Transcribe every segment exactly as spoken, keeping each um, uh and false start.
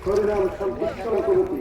হরিনাম সংকীর্তন committee.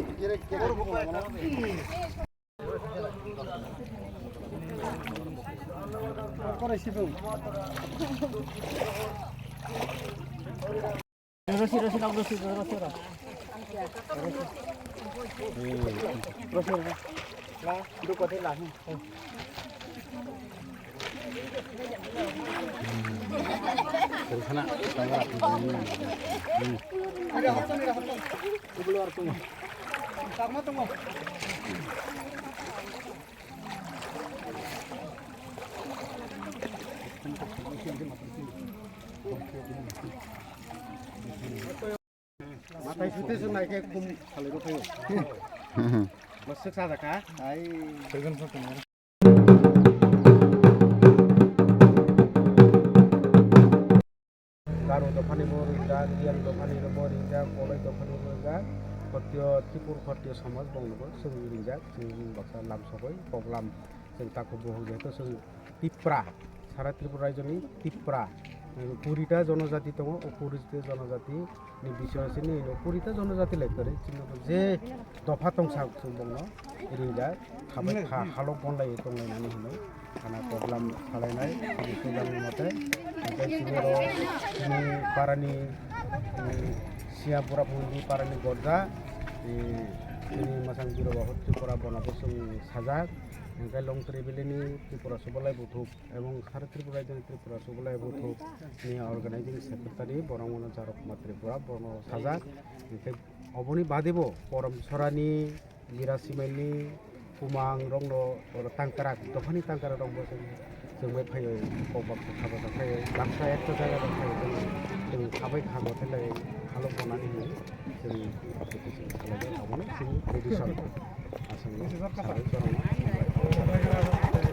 Matai sute se nai khe khum salai rw phaio. Masuk sa jakha. Ai. Garo dophani bo ringjak, Riyang dophani bo ringjak, Koloi dophani bo ringjak, Khottiyo, Tripur Khottiyo somaj bongno bo chwng ringjak, chwng baksa lam sogwi kok lam chwng takhuk bohok jehetu chwng Tipra, sara Tripura rajyoni Tipra, eh, kurita jonojati tongo, o kurita jonojati ni bisingo sini ino kurita jonojati lai kwrwi, chini bo je dopha tongsa chwng bongno ringjak, khabai kha halok bonlai tonglainani hinwi khana program salainai, chini program ni mote, hingke chini oro chini parani, mm, Siya Bura Phundi parani gorja, eh, chini masang biro Bahu Tripura bono bo chwng sajak, hingke Longtri Valley ni Tripura Subalai Buthuk. Ebong sara Tripura rajyoni Tripura Subalai Buthuk ni organizing secretary, borok wngmano Jarok Kumar Tripura, borokno sajak. Hingke oboni badebo Porom Sorani, Mira Simailni, Kumang rokno oro tangkrak, dophani tangkrak rokbo chwng, chwng bai phaiwi kok baksa kha baksa phaiwi baksa ekta jaga rok phaiwi chwng, chwng khabai kha gothai lai halok bonani hinwi chwng application khalai obono chwng tradition aswk sabai chwng.